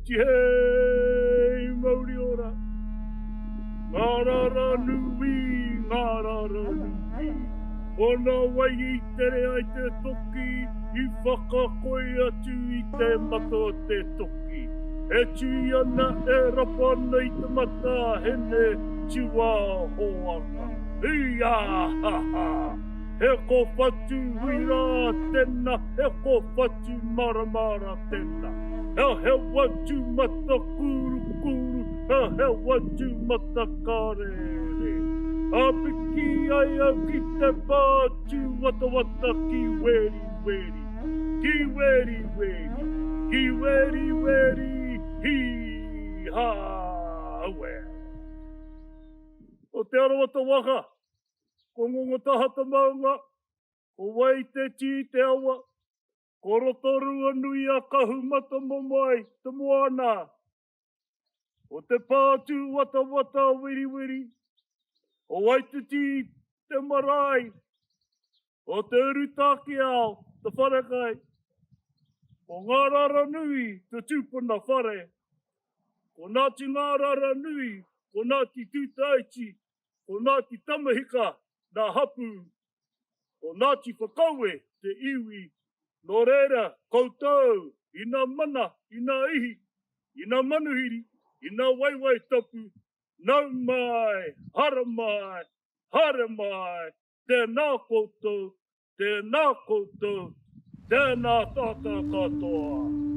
Tihei mauri ora! Ngārara nui, ngārara nui! Ko nā wai i tere ai te toki i whakakoi atu i te mata o te toki. E tui ana, e rapa ana i te mata a Hene Tuahoanga. Hī-ā-ha-ha! He kowhatu uira tena, he kowhatu maramara tena. He hewa tumata kurukuru, he hewa tumata karere. A piki ai au ki te pa tuwatawata ki weriweri, ki weriweri, ki weriweri, hi ha aue. O Te Arawa te waka. Ko Ngongotaha te maunga, ko Waiteti te awa, ko Rotorua nui a Kahumatamomoe te moana. Ko te pā tūwatawata a Weriweri, ko Waititi te marae, ko Te Urutākiao te wharekai, ko Ngāraranui te tūpuna whare, ko Ngāti Ngāraranui, ko Ngāti Tūtāiti Ko Ngāti Tamahika nā hapū, ko Ngāti Whakaue te iwi, nō reira koutou ina mana, ina ihi, ina manuhiri, ina waiwai tapu, nau mai, haramai, haere mai, tēnā koutou, Tēnā koutou, tēnā tātou katoa.